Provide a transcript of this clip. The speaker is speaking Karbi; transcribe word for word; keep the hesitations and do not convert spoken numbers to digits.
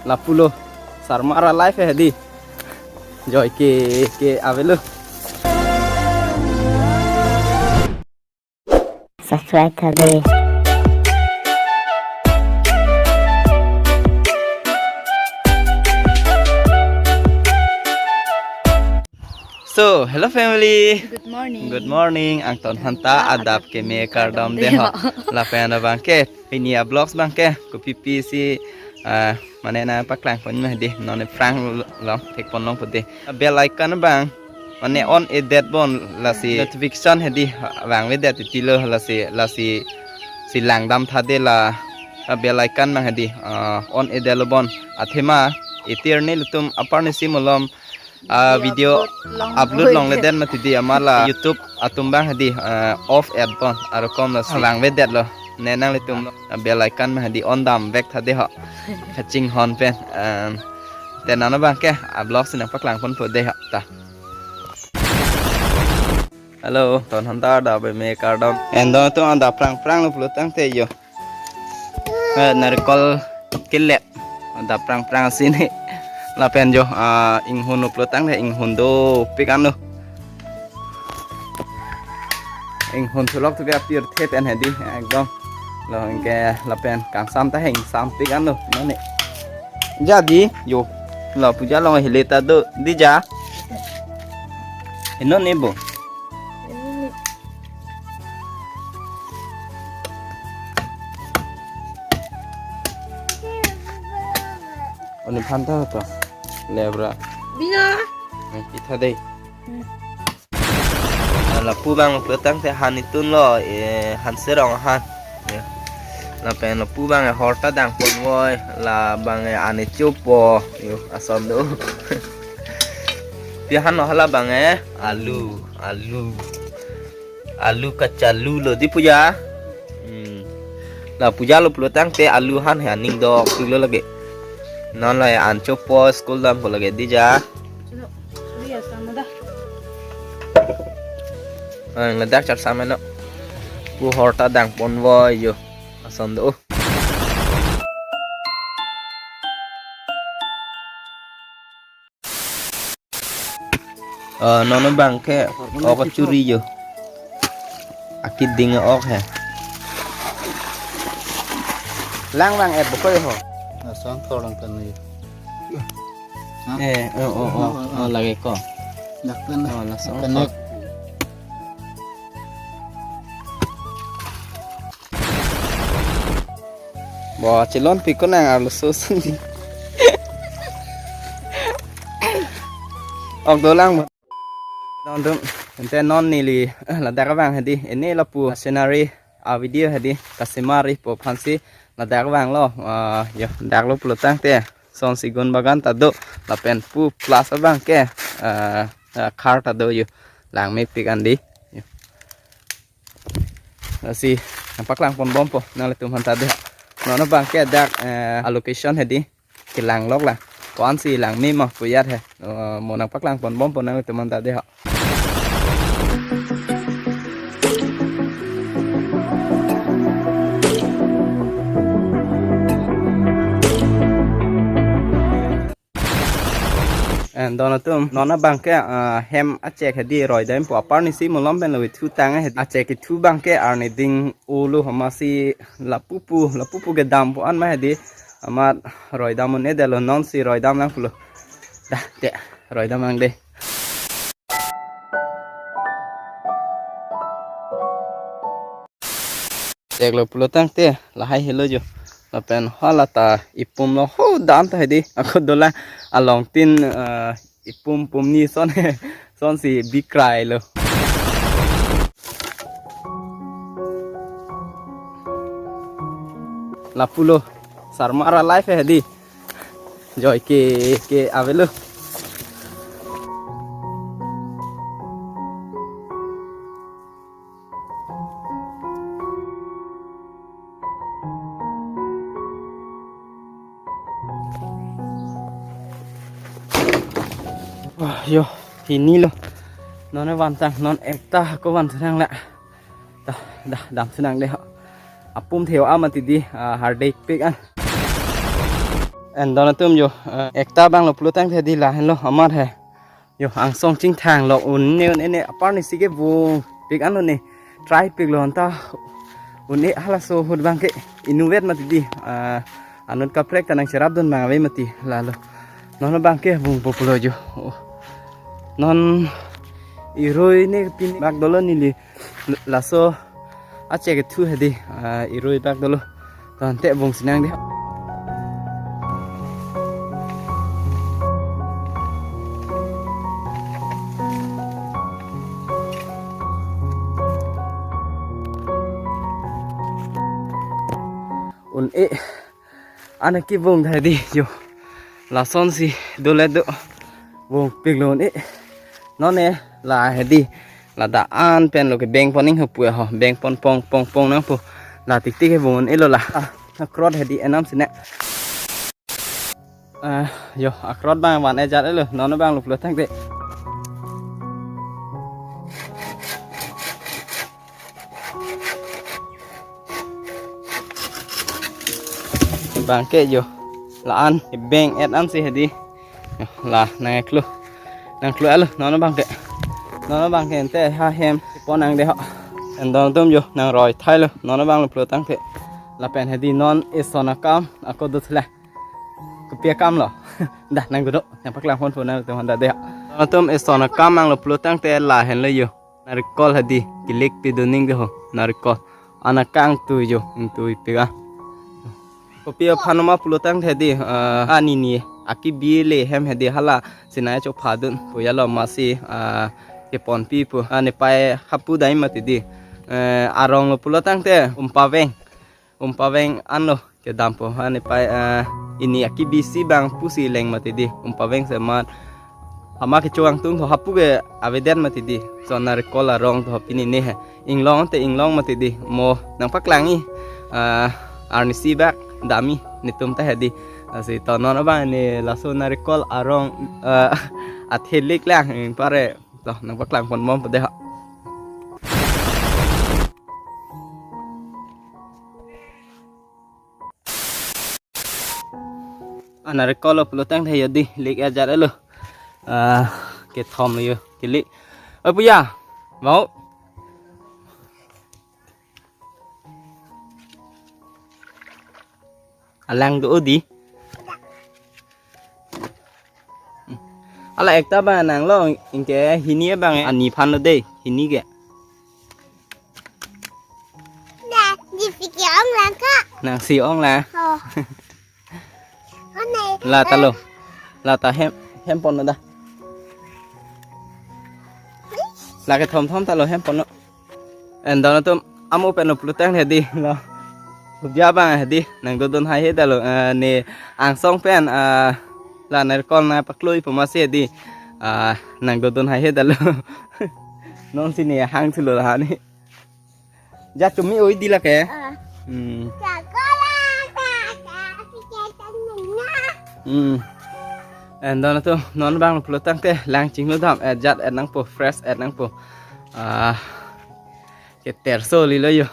Lapulo, Sarmara Life hedi. Joy ke ke avelo. Subscribe tha de. So, hello family. Good morning. Good morning. Angton aphanta adap keme kardom de ho. Lapen abangke pini a-vlogs abangke kopipi si, ah, mane nangpaklangpon ma hedi, non aphrang along thekpon longpo de. Bell icon abang mane on-e det bon, lasi notification hedi vangvedet titilo, lasi lasi si langdam tha de la, ah, bell icon abang hedi, ah, on-e detlo bon. Athema itir nelitum apar nisi malom, ah, video upload longledet mati di, amat la YouTube atum abang hedi, ah, off et bon arokom, lasi vangvedetlo. Ne nanglitum, ah, bell icon abang hedi on damvek tha de ho. Kachinghon pen, ah, te non abangke a-vlogs nangpaklangponpo de ho ta. Hello, ton aphanta adap keme kardom. Angton atum adap prangprang lo pulo tangte yo. Eh, narikol kelet. Adap prangprang si ne. Lapen yo, ah, inghun lo pulo tangte inghun dopik an lo. Inghun sulok tu ke apirthe pen hedi, ekdom. Lo anke lapen kangsam ta ingsampik an lo, mane. Jadi, yo. Lo puja along hile ta do, di ja. Ino ne bo. Oni aphanta to. Lebra. Bina. Eh, kita deh. Hmm. Ah, lapu abang pulo tangte han itunlo, eh, han serong han. Ya. Lapen lapu abang, eh, hor ta dangponvoi, labang, eh, an chopo, yo, ason do. Pi hanlo hala abang, eh, alu, alu. Alu kachalu lo di puja. Hmm. La puja lo pulo tangte alu han he aning dokpik lo lake. Non la an chopo school dampo lake di ja. Chalo, chalo ya sama dah. Ang ladak char sama no. Pu hor ta dangponvoi yo. Ason do. Eh, non abangke ok churi yo. Akiding ok he. Lang abang e bokoi ho. Asang thor lang kan yo. Eh, oh, oh, oh, oh, lagi ko. Dak kan. Oh, langsung. Connect. Bo, chilonpik ko nang arloso sung di. Ok dolang bo. Don dum, ante non neli, eh, ladak abang hedi. Ini lapu scenery a-video hedi. Kasimari po aphansi ladak abang lo. Ah, yo, dak lo pulo tangte. Son sigun bagan ta do. Lapen pu plus abangke, ah, ah, khar ta do yo. Langmepik an di. Yo. Lasi nangpaklangponbompo nanglitum aphanta de. Non abangke dak, eh, a-location hedi kelang lok la. Ko-ansi langme ma pu ajat he. Eh, mo nangpaklangponbompo nanglitum aphanta de ho. Eh, don atum, non abangke, ah, hem achek hedi roidampo, apar nisi malom pen lo ithu tang hedi. Achek ithu abangke arni ding olo, amatsi lapupu, lapupu kedampo an ma hedi. Amat roidam un-edetlo, nonsi roidam lang pulo. Dah, te, roidam lang de. Cheklo pulo tangte lahai helo jo. Lapen hala ta ipum lo ho dan ta hedi. Ako dolang along tin, eh, ipum pumni son sonsi bikrai lo. Lapulo Sarmara Life hedi. Joy ke ke avelo. Wah, yo, hini lo. Non vantang, non ekta ako van senang la. Dah, dah, dam senang de ho. Apum theo amat di, ah, hardek pik an. En don atum yo, eh, ekta abang lo pulo tangte hedi lahenlo amat he. Yo, angsong chingthang lo un-e un-e ne apar ni si kevung pik an lo ne. Try pik lo anta un-e halaso ahut abang ke inutvet mati di. Ah, anut kaprek ta nangcherapdun abang ave mati lalo. Non abang ke vungpo pulo yo. Oh. Non irui ne pin bak dolo neli. Laso achek kethu hedi, ah, irui bak dolo. Tangte vung sinang di. Un-e. Ana kevung hedi yo. Lasonsi dole do. Vung pik lo un-e. Non ne la hedi. Ladak an pen lo kebeng pon ning ho pu ho. Beng pon pong pong pong nangpo. La tik tik kevung un-e lo la. Ah, akrot hedi enam sine. Ah, yo, akrot abang van-e jat lo. Non abang lo pulo tangte. Abang ke yo. La-an, beng et an si hedi. Yo, la nangklo. Nangklo alo, non abang ke. Non abang ke ante ha hem pon nang de ho. En don atum yo, nangroi thai lo. Non abang lo pulo tangte. Lapen hedi non eson akam, ako dut le. Kopi akam lo. Dah nanggodo, nangpaklang ponpo nangtum handa de ho. Don atum eson akam abang lo pulo tangte lahenlo yo. Narikol hedi, kilik pidun ning de ho, narikol. Ana kangtui yo, ingtui pik a. Kopi aphan ma pulo tangte hedi, eh, ani ni, akibi le hem hedi hala, sinai chok phadun, puya lo masi, eh, keponpi pu, ani pai hapu dai mati di. Eh, arong lo pulo tangte, umpaveng. Umpaveng anlo kedampo, ha nepai, eh, ini akibi si abang pusi leng mati di, umpaveng semat. Ama kecho angtung tho hapu ke avedet mati di. So narikol arong tho pini ne he. Inglong te inglong mati di. Mo nangpaklang i, eh, arnisi bak dam i netum ta hedi. Lasi to non abang ne laso narikol arong, eh, athelik lang, eh, pare. To nangpaklang ponbompo de ho. Ana recall lo pulo tangte yo di, lik ajat lo. Ah, kethom lo yo, kili. Oi puya, mau. Alang do di. Hala ekta abang nanglo, ingke hini abang ani aphan lo de, hini ke. Dah, di piki ong lang ka. Nangsi ong la. Oh. Anai. La ta lo. La ta hem, hem ponlo dah. La kethom thom ta lo hem ponlo. En don atum amo pen lo pulo tangte hedi lo. Hubja abang hedi nangdodun hai he ta lo, eh, ne angsong pen, eh, la narikol nangpaklui pu masi hedi, eh, nangdodun hai he ta lo. Non si ne hang thulo la ni. Ja tumi oi di la ke. Ah. Hmm. Jago la, ta, ta, ta, ta, ta, ta. Hmm. En don atum non abang pulo tangte lang chinglo dam, eh, jat et nangpo, fresh et nangpo. Ah. Keterso lilo yo.